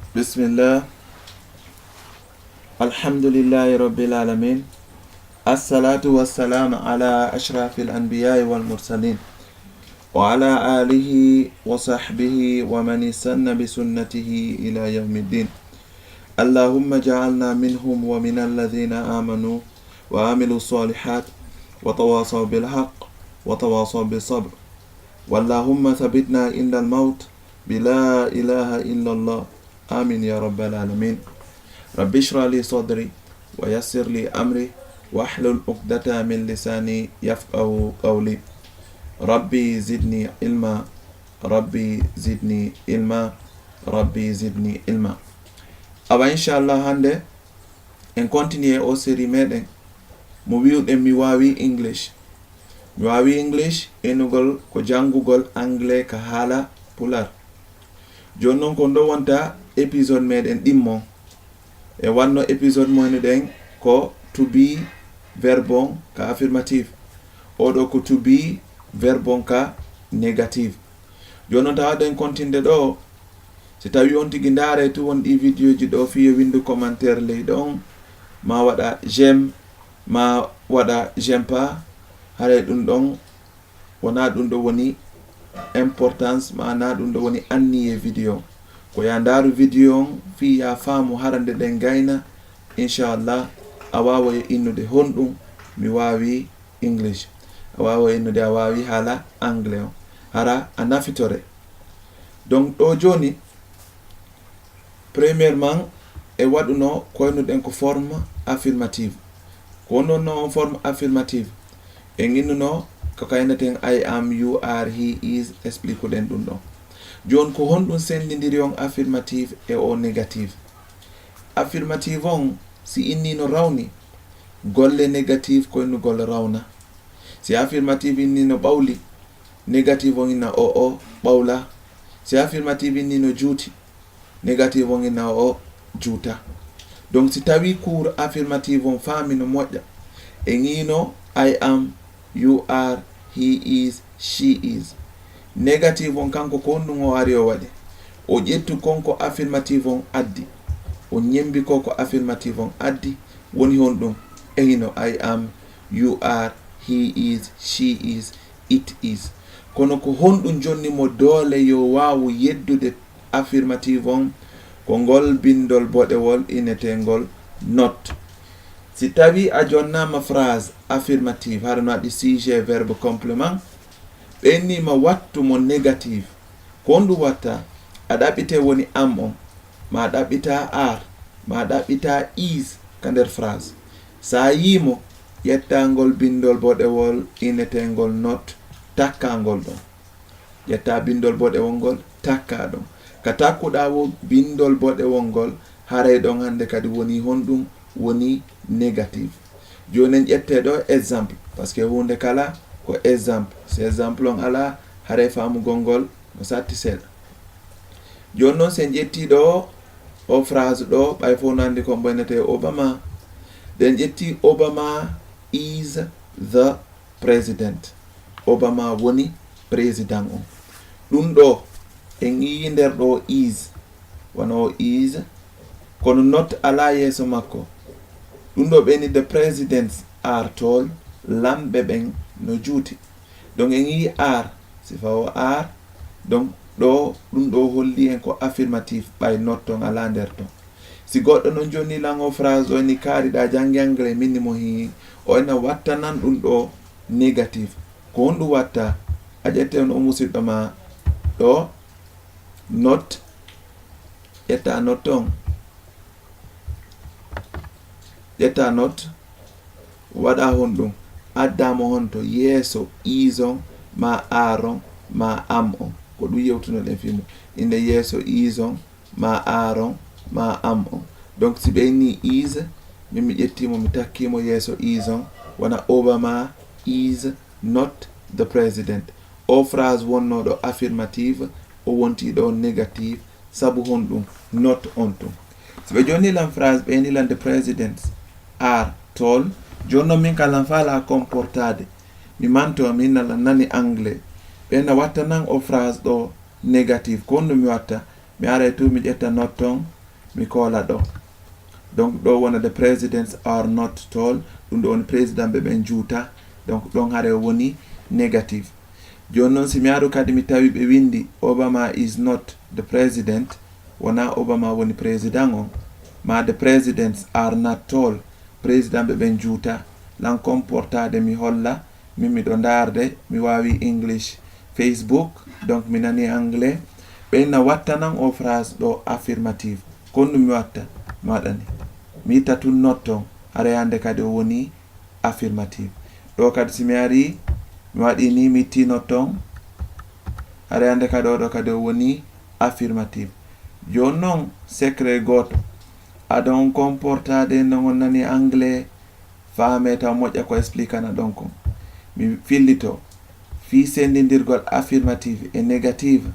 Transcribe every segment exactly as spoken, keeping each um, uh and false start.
بسم الله. الحمد لله رب العالمين. الصلاة والسلام على أشرف الأنبياء والمرسلين، وعلى آله وصحبه ومن استن بسنته إلى يوم الدين. اللهم اجعلنا منهم ومن الذين آمنوا وعملوا الصالحات وتواصوا بالحق وتواصوا بالصبر. واللهم ثبتنا عند الموت بلا إله إلا الله. آمين يا رب العالمين. رب اشرح لي صدري ويسر لي أمري واحلل عقدة من لساني يفقهوا قولي. ربي زدني علما. ربي زدني علما. ربي زدني علما. Awa, inchallah, hannde en continue o série meɗen mo wi'uɗen mi waawi English. Mi waawi English, enugol ko janngugol anglais ka haala Pulaar. Jooni noon ko ndo wonta épisode meɗen ɗimmo. E wanno épisode mo enuɗen ko to be verbe on ka affirmative. Oɗo ko to be verbe on ka négative. Jooni noon tawa ɗen continue ɗo. Si tawi on tigi ndaare tu won ɗi vidéo ji ɗo, fii yo winndu commentaire ley ɗon, ma waɗa j'aime, ma waɗa j'aime pas, haray ɗum ɗon wona ɗum ɗo woni importance, ma na ɗum ɗo woni anniye vidéo. Ko ya ndaaru vidéo on fii ya faamu hara nde ɗen gayna, inchallah, a waawa yo innude honɗum mi waawi English. A waawa innude a waawi haala anglais on. Hara a nafitore. Donc ɗo jooni, premièrement, e waɗuno koynuɗen ko forme affirmative. Ko wonno on forme affirmative? En innuno ko kayneten I am, you are, he is, expliqueɗen ɗum ɗon. Jooni ko honɗum senndindiri on affirmative e o négative? Affirmative on si innino rawni, golle négative koynugol rawna. Si affirmative innino ɓawli, négative on inna o o ɓawla. Si affirmative innino juuti, négative on inna o o juuta. Donc si tawi cours affirmative on faami no moƴƴa, en ino I am, you are, he is, she is. Négative on kanko ko honɗum o ari o waɗi? O ƴettu kon ko affirmative on addi. O ñemmbi ko ko affirmative on addi. Woni honɗum? E hino I am, you are, he is, she is, it is. Kono ko honɗum jonni mo doole yo waawu yeddude affirmative on? Ko ngol binndol boɗewol inetengol not. Si tawi a jonnaama phrase affirmative, hara no waɗi sujet, verbe, complément, ɓennima wattu mo négative, ko honɗum watta? A ɗaɓɓite woni am on, ma ɗaɓɓita are, ma ɗaɓɓita is ka nder phrase. Sa yii mo, ƴetta ngol binndol boɗewol inetengol not, takka ngol ɗon. Ƴetta binndol boɗewol ngol, takka ɗon. Ka takkuɗa wo binndol boɗewol ngol, haray ɗon hannde kadi woni honɗum? Woni négative. Jooni en ƴette ɗo exemple, parce que huunde kala ko exemple. Si exemple on alaa, haray faamugol ngol no satti seeɗa. Jooni noon si en ƴetti ɗo o phrase ɗo, ɓay fof no anndi ko mbo innetee Obama. Ɗen ƴetti Obama is the president. Obama woni président on. Ɗum ɗo, en ii nder ɗo is, wano o is, kono not alaa yeeso makko. Ɗum ɗo ɓeyni the presidents are tall, lamɓe ɓen no juuti. Donc en ii are, sifa o are, donc ɗo, ɗum ɗo holli en ko affirmative, ɓay not on alaa nder ton. Si goɗɗo non jonni lan o phrase o ni kaariɗa jannge anglais, min ni mo hii, o ena wattanan ɗum ɗo négative. Ko honɗum watta? A ƴetten o musiɗɗo ma ɗo, not, ƴetta not on. Ƴetta not, waɗa honɗum? Adda mo honto? Yeeso is on, ma are on, ma am on. Ko ɗum yewtunoɗen fii mum. Innde yeeso is on, ma are on, ma am on. Donc si ɓeyni is, min mi ƴetti mo, mi takki mo yeeso is on, wona Obama is not the president. O phrase wonnooɗo affirmative, o wonti ɗo négative, sabu honɗum? Not on tun. Si ɓe jonni lan phrase, ɓeyni lan the presidents are tall, jooni non min ka lan faala comportade. Mi manto, min na lan nani anglais. Ɓe na watta nan o phrase ɗo négative. Ko honɗum mi watta? Mi aray tu, mi ƴetta not on, Mi koola ɗo. Donc ɗo wona the presidents are not tall, ɗum ɗo woni président ɓe ɓen juuta. Donc ɗon hare woni négative. Jooni noon si mi aru kadi mi tawi ɓe windi Obama is not the president, wona Obama woni président on, ma the presidents are not tall, président ɓe ɓen juuta. Lan comportade mi holla, min miɗo ndaarde, mi waawi English, Facebook, donc mi nani anglais. Ɓe na wattanan o phrase ɗo affirmative. Kon ɗum mi watta, mi waɗani. Mi itta tun not on, hare hande kadi o woni affirmative. Ɗo kadi si mi ari, mi waɗi ni, mi itti not on, hare hande kadi oɗo kadi o woni affirmative. Jooni noon, secret gooto, aɗon comportade non on nani anglais, faame taw moƴƴa ko expliquer na ɗon kon. Mi fillito, fii senndindirgol affirmative e négative,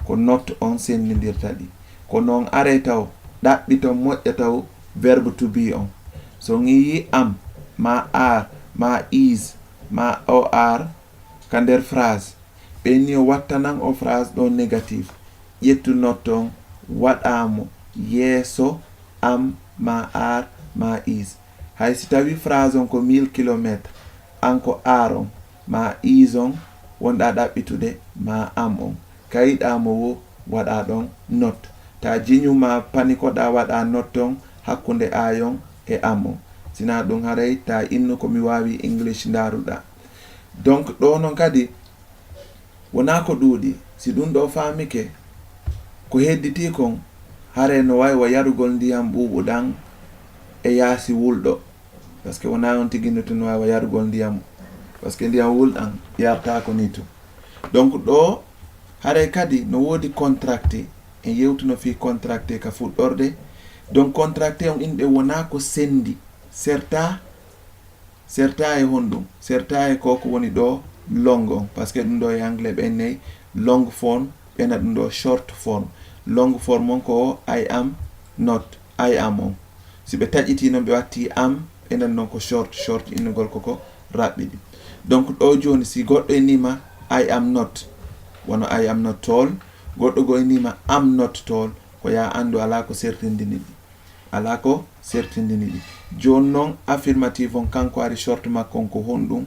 ko not on senndindirta ɗi. Ko noon arey taw, ɗaɓɓiton moƴƴa taw verbe to be on. So on yii am, ma are, ma is, ma o are ka nder phrase, ɓen ni o wattanan o phrase ɗo négative. Ƴettu not on, waɗa mo yeeso am, ma are, ma is. Hay si tawi phrase on ko mille kilomètres, an ko are on, ma is on, wonɗa ɗaɓɓitude ma am on. Ka yiɗa mo wo, waɗa ɗon not. Ta jiñu ma panikoɗa waɗa not on hakkunde I on e am on. Sina ɗum haray ta innu ko mi waawi English ndaruɗa. Donc ɗo non kadi wona ko ɗuuɗi. Si ɗum ɗo faamike, ko hedditi kon, hare no wayi wa yarugol ndiyam ɓuuɓuɗam e yaasi wulɗo. Parce que wona on tigi no tun wawi yarugol ndiyam. Parce que ndiyam wulɗam yartako ni tun. Donc ɗo haray kadi no woodi contracté. En yewtuno fii contracté ka fuɗɗorde. Donc contracté on inɗe wona ko sendi. Serta, serta e honɗum? Serta e ko ko woni ɗo long on. Parce que ɗum ɗo e anglais ɓe innay long form, ɓe na ɗum ɗo short form. Long form on ko o I am not, I am on. Si ɓe taƴiti noon ɓe watti am, enen noon ko short, short innugol koko raɓɓiɗi. Donc ɗo jooni si goɗɗo innima I am not, wano I am not tall, goɗɗo go innima am not tall, ko ya anndu alaa ko sertindini ɗi. Alaa ko sertindini ɗi. Jooni noon affirmative on kanko ari short makko on ko honɗum?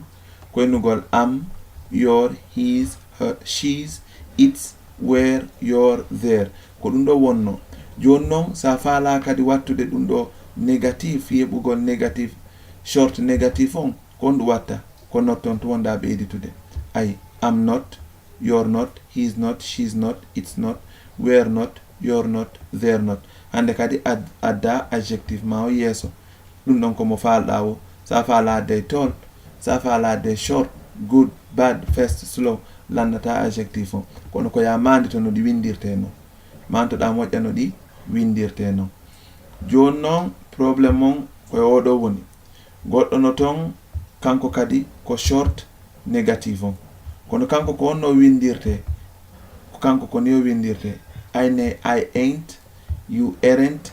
Ko innugol am, your, his, her, she's, its, where, your, their. Ko ɗum ɗo wonno. Jooni noon, sa faala kadi wattude ɗum ɗo négatif, yeɓugol négatif, short négatif on, ko honɗum watta? Ko not on tun wonɗa ɓeyditude. I am not, you're not, he's not, she's not, it's not, we're not, you're not, they're not. Hannde kadi ad-, adda adjectif ma o yeeso. Ɗum ɗon ko mo faalɗa o. Sa faala adday tall, sa faala adday short, good, bad, fast, slow, lannata adjectif on. Kono ko ya maandito no ɗi windirte non. Maantoɗa moƴƴa no ɗi windirte non. Jooni noon, problème on ko e oɗo woni. Goɗɗo no toon, kanko kadi ko short négatif on. Kono kanko ko honno o windirte? Ko kanko ko ni o windirte. I nay, I ain't, you aren't,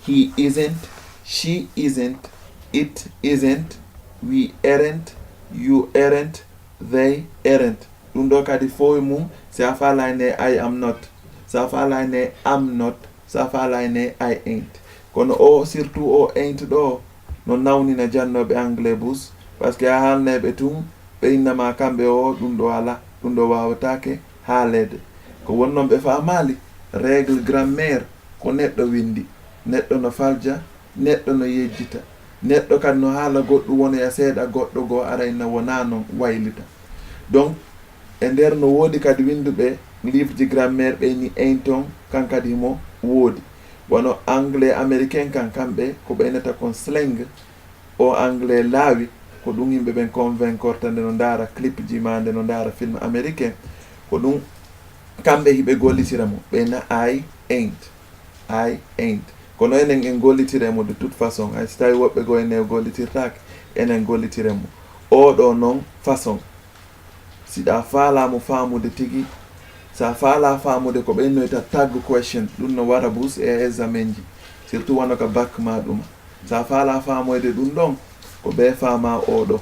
he isn't, she isn't, it isn't, we aren't, you aren't, they aren't. Ɗum ɗo kadi fof e mum, si a faalaani e I am not, si a faalaani e am not, si a faalaani e I ain't. Kono o, surtout o ain't ɗo, no nawnina jannooɓe anglais bus, parce que a haalnay ɓe tun, ɓe inna ma kamɓe o, ɗum ɗo alaa, ɗum ɗo waawataake haaleede. Ko wonnoon ɓe faamaali, règle grammaire, ko neɗɗo winndi, neɗɗo no falja, neɗɗo no yejjita, neɗɗo kadi no haala goɗɗum wonoya seeɗa, goɗɗo goo ara inna wonaa noon, waylita. Donc, e nder no woodi kadi winnduɓe livre ji grammaire ɓe ni ain't on, kan kadi himo woodi. Wano anglais américain kan, kamɓe ko ɓe innata kon slang, o anglais laawi, ko ɗum yimɓe ɓen convaincre ta nde no ndaara clip ji ma, nde no ndaara film américain, ko ɗum kamɓe hiɓe gollitira mo, ɓe na I ain't, I ain't. Kono enen en gollitire mo de toute façon, hay si tawi woɓɓe goo enen gollitirtaake, enen gollitire mo. Oɗo noon façon. Si ɗa faala mo faamude tigi, sa faala faamude ko ɓe innoyta tag question, ɗum no wara bus e examen ji, surtout wano ka bac ma ɗuma. Sa faala faamoyde ɗum ɗon, ko ɓe faama o ɗo,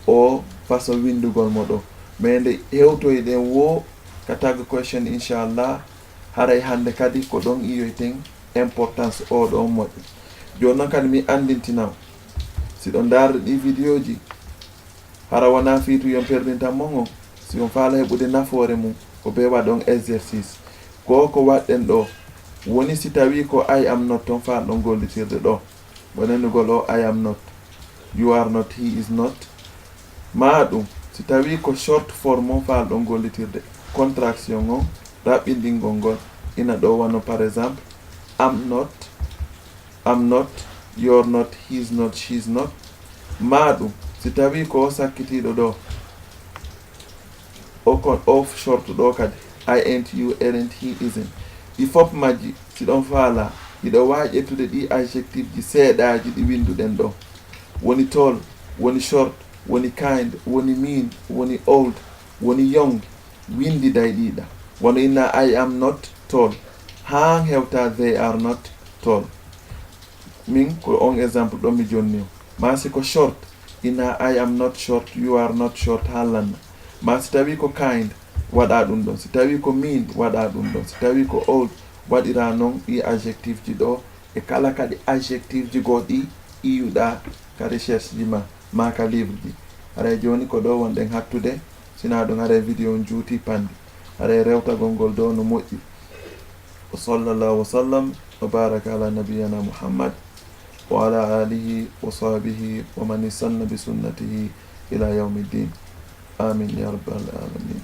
o façon winndugol mo ɗo. Mais nde hewtoyɗen wo ka tag question, inchallah, haray hannde kadi ko ɗon iyoyten importance oɗo moƴƴo. Jooni noon kadi mi anndintina on, si ɗon ndaarde ɗi vidéo ji, hara wonaa fii tun yo on perdintan mon on. Si on faala heɓude nafoore mum, ko bee waɗon exercice. Ko ko waɗɗen ɗo woni si tawii ko I am not on faalɗon gollitirde ɗo. Wonanugol o I am not, you are not, he is not. Maa ɗum, si tawii ko short form on faalɗon gollitirde, contraction on, raɓɓinɗingol ngol, ina ɗo wano par exemple, am not, am not, you're not, he's not, she's not. Maa ɗum, si tawii ko o sakkitiiɗo ɗo, o kon o short ɗo kadi, I ain't, you aren't, he isn't. Ɗi fof majji, si ɗon faala, hiɗo waawi ƴettude ɗi adjective ji seeɗaaji ɗi winnduɗen ɗo. Woni tall, woni short, woni kind, woni mean, woni old, woni young, winndi dayɗiiɗa. Wano inna I am not tall. Haa hewta they are not tall. Min ko on exemple ɗo mi jonni o. Maa si ko short, inna I am not short, you are not short, haa lanna. Maa si tawi ko kind, waɗa ɗum ɗon. Si tawi ko mean, waɗa ɗum ɗon. Si tawi ko old, waɗira noon ɗi adjective ji ɗo. E kala kadi adjective ji goo ɗi iwuɗa ka recherche ji ma, maa ka livre ji. Haray jooni ko ɗo wonɗen hattude, sinaa ɗum haray vidéo on juuti panndi. Haray rewtagol ngol ɗo no moƴƴi. Wa sallallahu wa sallam wa baraka ala nabiyyina Muhammad wa ala alihi wa sahbihi wa man istanna bi sunnatihi ila yawmiddin. Amin ya rabbal alamin.